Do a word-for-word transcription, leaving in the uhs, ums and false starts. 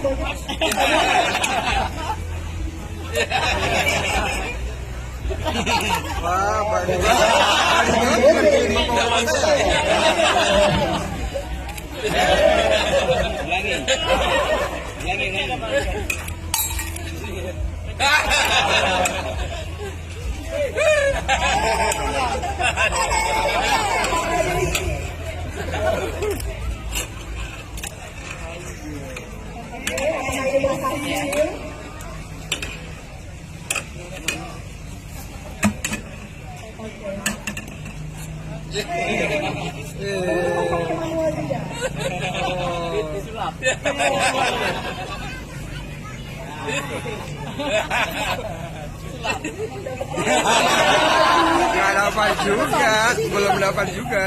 Wah, bagus. Ulangi. Ulangi, ulangi. Nggak dapat juga, belum dapat juga.